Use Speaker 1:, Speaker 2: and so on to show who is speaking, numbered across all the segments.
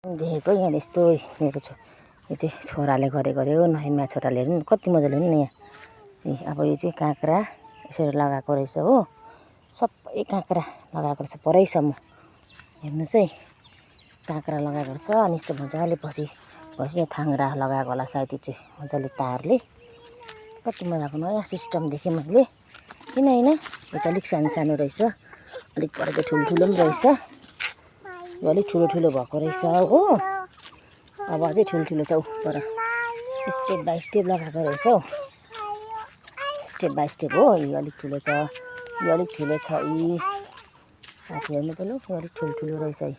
Speaker 1: देखेको यहाँ यस्तो मेरो यो चाहिँ छोराले गरे हो नयाँ छोराले हेर्नु कति मजाले हेर्नु न यहाँ अब यो चाहिँ काँक्रा यसरी लगाएको रहेछ हो सबै काँक्रा लगाएको रहेछ परैसम्म हेर्नुहोस् है काँक्रा लगाएको रहेछ अनि यस्तो मजाले पछि यहाँ थाङ्रा लगाएको होला सायद यो चाहिँ मजाले तारले कति मजाको नयाँ सिस्टम देखेँ मैले किन होइन यो चाहिँ अलिक सानो रहेछ अलिक पर चाहिँ ठुल्ठुलो पनि रहेछ यो अलिक ठुलो भएको रहेछ हो अब अझै ठुल्ठुलो छ पर स्टेप बाई स्टेप लगाएको रहेछ हौ स्टेप बाई स्टेप हो यो अलिक ठुलो छ यो अलिक ठुलो छ यी साथी हेर्नु पर्यो यो अलिक ठुल्ठुलो रहेछ है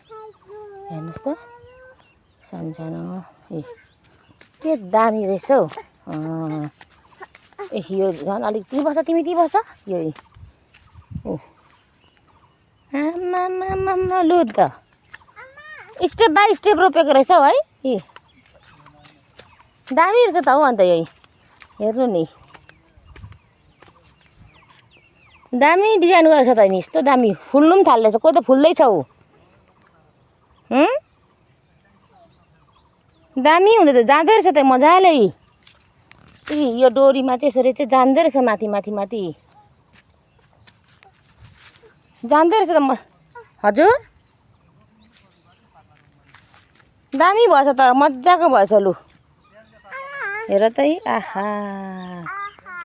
Speaker 1: हेर्नुहोस् त सानो ए के दामी रहेछ हौ ए यो झन् अलिक ती बस तिमी ती बस यो ओ आमा लु त स्टेप बाई स्टेप रोपेको रहेछ हौ है ए दामी रहेछ त हौ अन्त यही हेर्नु नि दामी डिजाइन गरेछ त नि यस्तो दामी फुल्नु पनि थाल्दैछ कोही त फुल्दैछ हौ दामी हुँदै त जाँदै रहेछ त मजाले यो डोरीमा चाहिँ यसरी चाहिँ जाँदै रहेछ माथि जाँदै रहेछ त हजुर दामी भएछ तर मजाको भएछ लु हेर त आहा